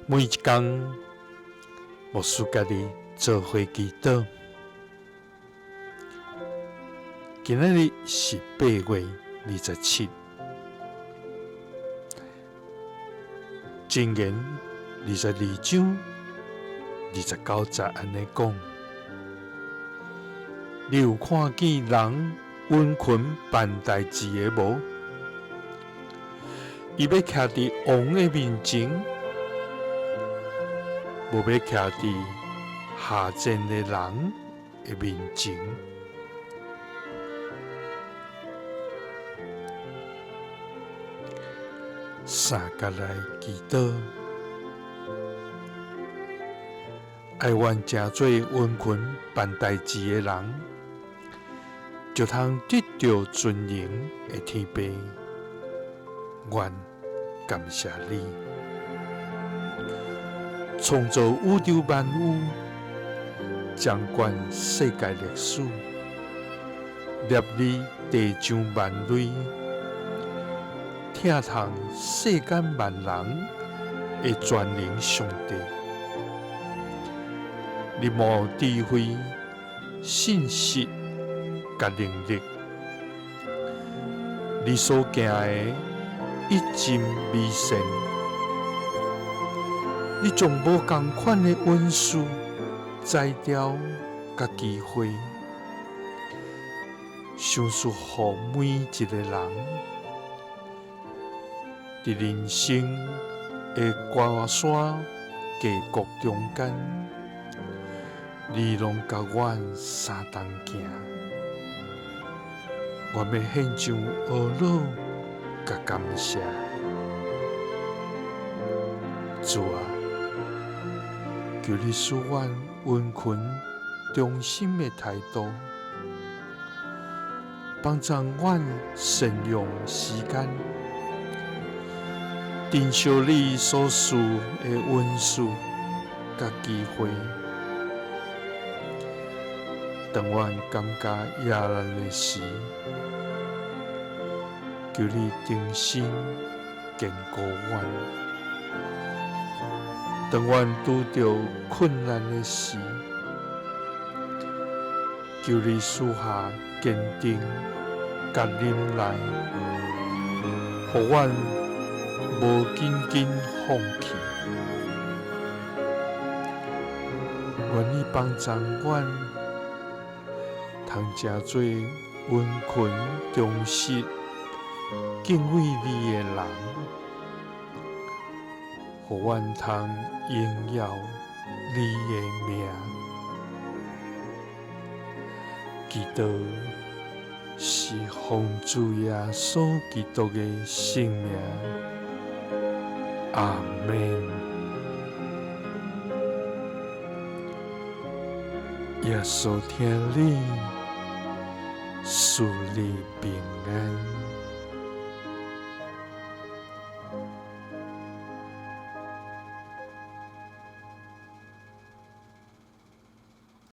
每一工，牧師佮你做伙祈禱。今仔日是8月27，箴言22章29節按呢講：你有看見人殷勤辦代誌的無？伊欲徛佇王的面前，無欲徛佇下賤的人的面前。三佮來祈禱，愛阮成做殷勤辦代誌的人，就通得著尊榮的天父。阮感謝你，創造宇宙萬有，掌管世界歷史，立你地上萬類，疼痛世間萬人的全能上帝。你無智慧、信實佮能力，你所行的一真美善，你將無仝款的恩賜、才調佮機會，賞賜予每一个人，佇人生的高山低谷中間，你攏佮阮相同行。我欲獻上呵咾佮感謝，主啊，求你賜阮殷勤忠心的態度，幫助阮善用時間，珍惜你所賜的恩賜佮機會。當阮感覺壓力的時，求你重新堅固阮；當阮拄著困難的時，求你賜下堅定佮忍耐，予阮無緊緊放棄。願你幫助阮，通成做殷勤忠實、敬畏你的人，予阮通榮耀你的名。祈禱是奉主耶穌基督的聖名，阿們。耶穌疼你，賜你平安。